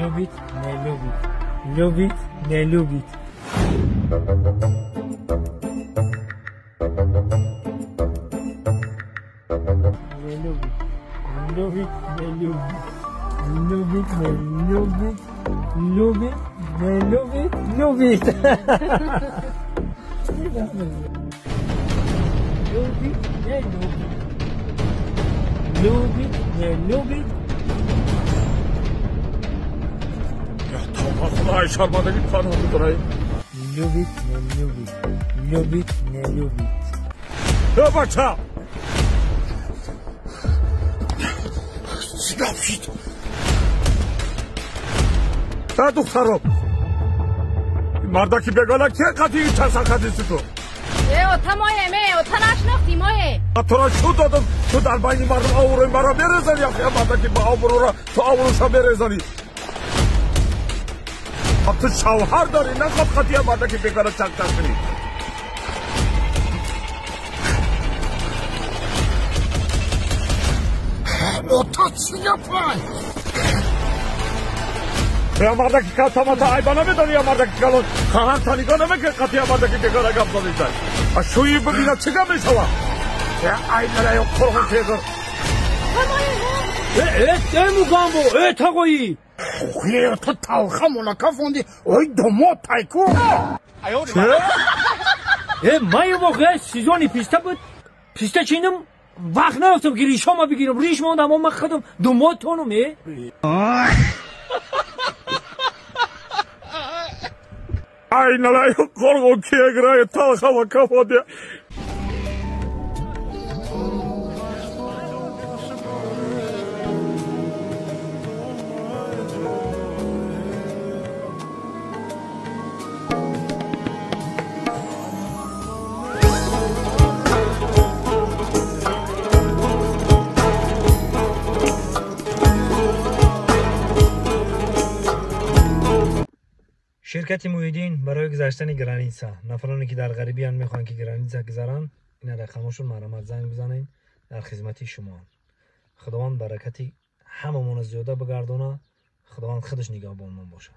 Любит, не любит. Любит, не любит. Не любит. Любит, не любит. Любит, не любит. Любит, не любит, любит. Любит, не любит. Любит, не любит. Худой шармандагӣ паноҳ бидорай. Любит, не любит. Любит, не любит. Э, бача! Чӣ гап шуд? Э, духтаром! Мардаки бегона ке қати часақадиси ту? Э, ота мое, ме, ота нашинохтӣ мое. Туро чӯ додам, ту дар байни мардум обрӯи маро мерезани, яхе мардаки ба обрӯро ту обрӯша мерезани. Ту шавҳар дорӣ, нахоҳ қатия мардаки бегона чак-чак кунӣ. Ота чӣ гапай? Я мардаки катамата айба намедонӣ, я мардаки калон хаҳар танигоҳ намекунӣ, қатия мардаки бегона гап задитай. А шӯи бибина чӣ гап мешавад? Я айналаю қурғон тегир. Э, э, э, мугамбо, э, тағоӣ. Охе, ту талхамона кафонди, ой домод тайку. Э, ман ё воқеа сезони писта буд. Писта чинам, вақт наёфтам ки ришома бигирам. Риш мондам, аммо ман худам думод тонум, э. Айналаю қурғон тегир, талхама кафонди. Ширкати Муҳиддин барои гузаштани граница. Нафароне ки дар ғарибиянд мехоҳанд ки граница гузаранд, ина рақамошон марҳамат занг бизанед, дар хизмати шумоанд. Худованд баракати ҳамамонро зиёда бигардона, Худованд худаш нигаҳбонмон бошад.